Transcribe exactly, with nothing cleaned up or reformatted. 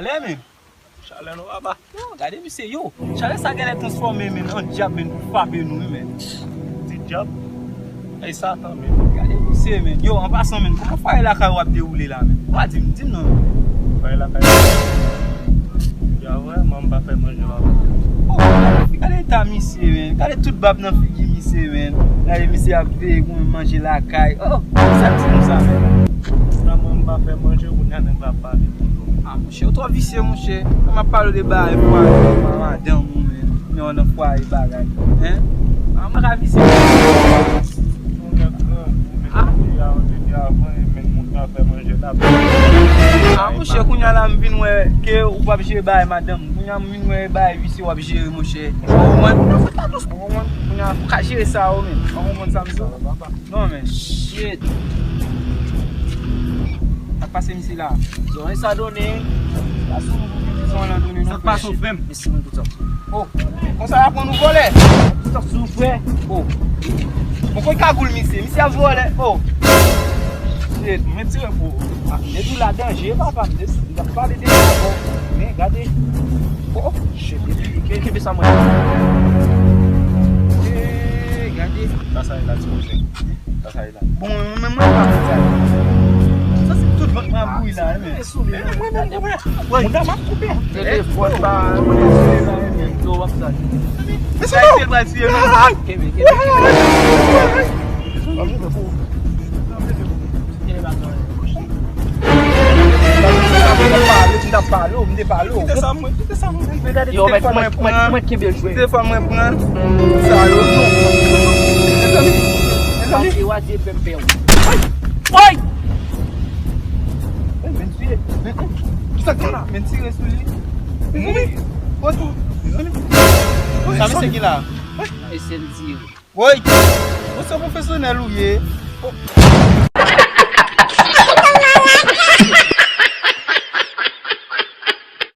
Chalè, men. Chalè non, papa. Yo, gade misye, yo. Chalè sa genlè transfòme, men, an dyab, men, pou frape nou, wi, men. Ti dyab. Ay, Satan, men. Gade misye, men. Yo, an pasan, men, kòman fwaye lakay w ap dewoule la, men? Ou pa di m, di m non, men. Fwaye lakay. Ya, wè, manman m pa fè manje, papa. Oh, gade, gade eta misye, men. Gade tout bab nan figi misye, men. Gade misye ap veye pou manje lakay. Oh, sa ti moun sa, men. Manman m pa fè manje, kounye a nèg la pale tonton. Ah, monchè, ou twò visye, monchè. Kòman ap pale de bagay fwaye, madanm ou, men. Men w nan fwaye bagay. Hein? Ah, mwen ka visye. Ou nèg grangou, men depi avan, depi avan, e menm moun nan fè manje la. Ah, monchè, kounye a la, m vin wè ke ou p ap jere bagay madanm. Kounye a, m vin wè bagay visye w ap jere, monchè. Ou konprann? Ou konprann? Kounye a, ou ka jere sa, ou menm. Ou konprann sa m di w? Non, men, shit. Sa k pase misye la? Zòrèy sa donnen. Sa k pase w, frè m? Mèsi, mwen, tout sa. Oh, konsa y ap pran nou vòlè. Tout sa sou, frè. Oh. Bon, kote kagoul misye? Misye ap vòlè. Oh. Shit, mwen tire pou ou. Ah, m te di w la danje, papa. M te, m t ap pale de sa, bon. Men, gade. Oh, oh. Shit, epi, ke, kenbe sa mwen. Eh, gade. Sa, sa e la, ti mouche. Sa, sa e la. Bon, mwen, mwen, mwen pa fè sa. Sa se tout vant mwen ap bouyi la, men. Mwen, mwen, mwen, mwen. Mwen, mwen, mwen koupe. Telefòn pa, mwen, mwen, mwen, mwen. Yo, w ap sa. Men se nou. Kenbe, kenbe, kenbe. Kite sa, mwen, kite sa, mwen. Yo, mèt, mwen, mwen, mwen kenbe l jwe. Telefòn mwen pran. Sa yo. Mezanmi. Mezanmi. Woy! Men tiye. Men, men, ki sa k fè la? Men tire sou li. Mezanmi. Woy. Mezanmi. Woy, sa mesye ki la? Eseye l tire. Woy! Ou se pwofesyonèl ou ye.